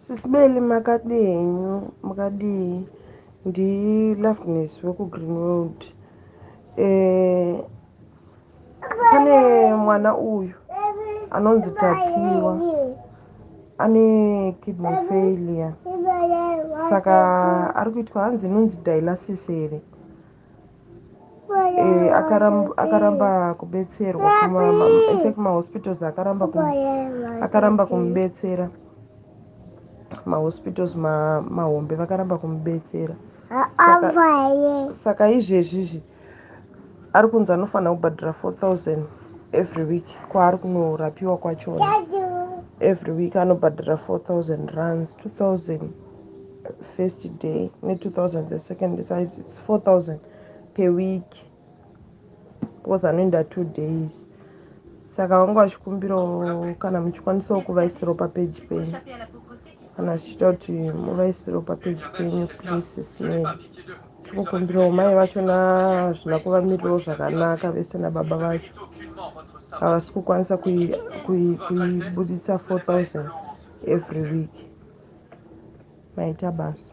Sisi Melly, makadii henyu? Makadii? NdiLoveness wekuGreenwood. Pane mwana uyu anonzi Tapiwa, ane kidney failure, saka ari kuitwa, hanzi inonzi dialysis here? Akaramba kubetserwa, in fact mahospitals akaramba kumubetsera. Mahospitals mahombe vakaramba kumubetsera. Saka izvezvizvi ari kunzi anofanira kubhadhara 4000 every week kwaari kunorapiwa kwachona. Every week anobhadhara 4000 rands, 2000 first day ne2000 the second day. It's 4000 per week because anoenda 2 days. Saka vanga vachikumbirawo kana muchikwanisawo kuvaisirawo papeji penyu, kana zvichiita kuti muvaisirewo papeji penyu, please. Sisi Melly, tikukumbirawo. Mai vachona zvina kuvamirirawo zvakanaka vese nababa vacho, havasi kukwanisa kuibuditsa 4000 every week. Maita basa.